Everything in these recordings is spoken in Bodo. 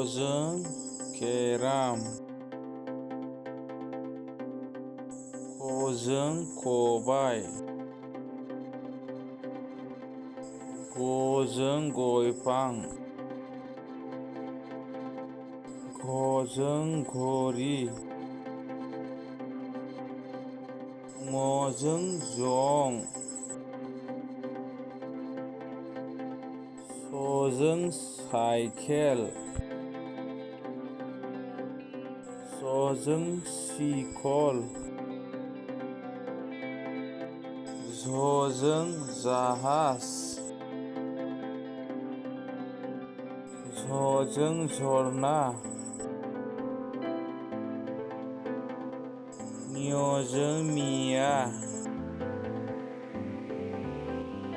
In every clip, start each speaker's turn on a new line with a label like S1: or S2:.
S1: खजों केराम खजों खबाय गजों गयफां घजों घरि मजों जं सजों साइखेल सजों सिखल झजों जाहाज झजों झरना ञजों मिया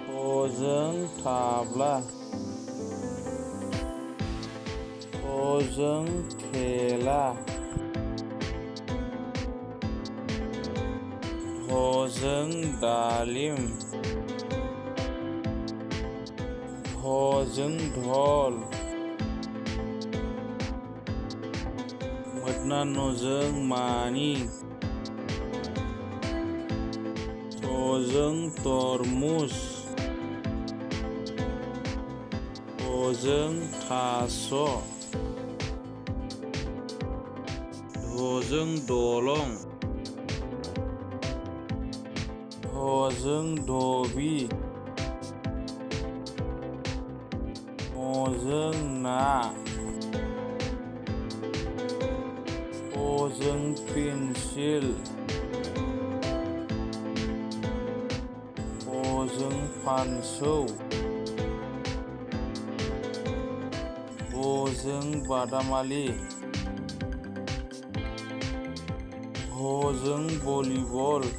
S1: थजों थाब्ला थजों थेला धजों दालिम धजों धल मोदना नजों मानि थजों तरमुस थजों थास' धजों दलं धजों धबि मजों ना फजों पेन्सिल फजों फानसौ बजों बादामालि भजों भलिबल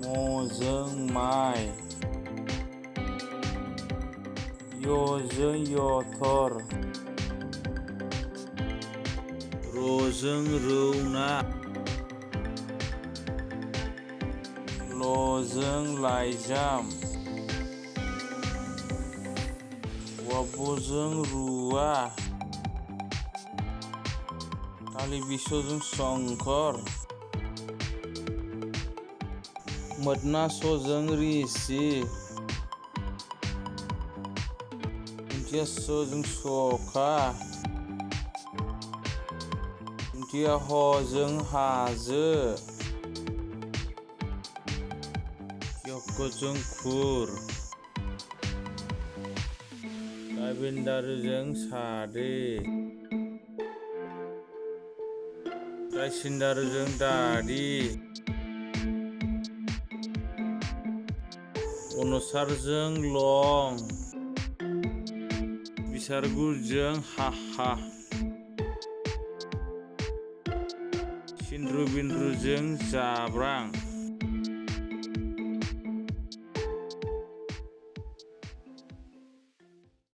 S1: मजों माइ यजों यथर रजों रौ ना लजों लाइजाम वबजों रुवा थालिर बिसजों शंकर मोदना सजों ऋषि ओंथिया सजों सखा ओंथिया हजों हाजो य'जों खुर दाबिन्दारुजों सादै दायसिन्दारुजों दादि अनुसारजों लं बिसारगुरजों हाहा सिन्द्रु बिन्द्रुजों जाब्रां